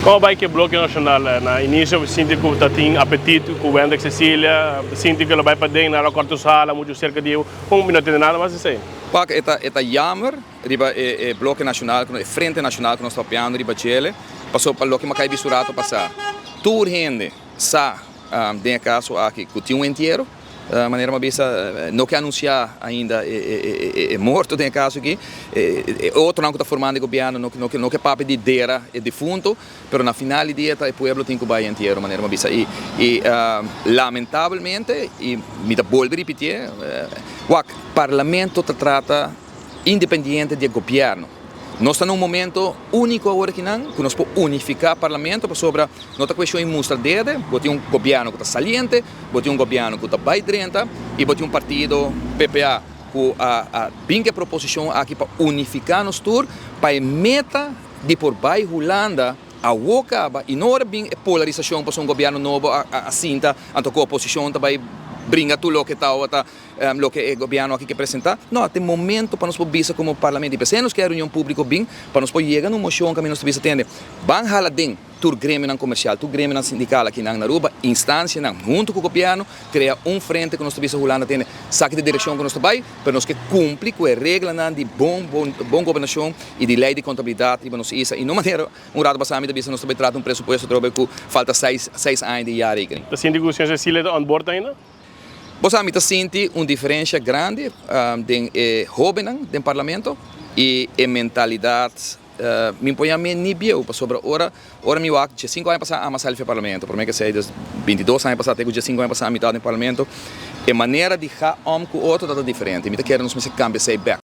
Kon bai ku e Bloke Nashonal? Na inisio sinti ku ta tin apetit ku Wendrick Cecilia, sinti ku lo bai paden, nan lo kòrta su hala muchu serka di un, mi no tende nada mas di esei. Pak, e ta e ta jammer riba e e Bloke Nashonal, e Frente Nashonal ku nos ta papiando riba djele, pasobra pa loke mi a kai bisto rato pasá, tur hende sa den e kaso aki ku tin un entiero. Manera mi a bisa, no ke anunsiá ainda e morto den e kaso aki. E otronan ku ta formando e gobièrnu no ke papia di dera e difunto, pero na final di dia ta e pueblo tin ku bai entiero, manera mi a bisa. I lamentabelmente, i mi ta bolbe ripitié, wak, parlamento ta trata independiente di e gobièrnu. Nos ta na un momento úniko awor akinan ku nos por unifiká parlamento pasobra no ta kueshon di mustra dede, bo tin un gobièrnu ku ta saliente, bo tin un gobièrnu ku ta bai drenta i bo tin un partido, PPA, ku a a bin ku e proposishon aki pa unifiká nos tur pa e meta di por bai Hulanda awo kaba i no ora bin e polarisashon pasobra un gobièrnu nobo a a sinta anto ku oposishon ta bai bringa tur loke tabata. Loke e gobièrnu aki ke presentá? No, ta e momento pa nos por bisa komo parlamento. I p'esei nos ke e reunion públiko bin, pa nos por yega na un moshon kaminda nos ta bisa tende, ban hala den tur gremionan komersial, tur gremionan sindikal akinan na Aruba, instansianan huntu ku gobièrnu, krea un frente ku nos ta bisa Hulanda tende, sa ki ta e direkshon ku nos ta bai, pero nos ke kumpli ku e reglanan di bon bon gobernashon i di lei di kontabilidat riba nos isla. I no manera un rato pasá mi ta bisa nos ta bai trata un presupuesto atrobe ku falta seis seis aña di jaarrekening. Ta sinti ku señor Cecilia ta on board ainda? Bo sa, mi ta sinti un diferencia grandi den e hobennan den Parlamento y e mentalidad, mi por yam'e ni bieu, pasobra ora ora mi wak diesinco aña pasa ama sali for e Parlamento, prome ke esey dus bintidos aña pasa te cu diesinco aña pasa mi ta den Parlamento, e manera di ga om cu otro ta ta diferente, mi ta kere nos mester cambia esey bek.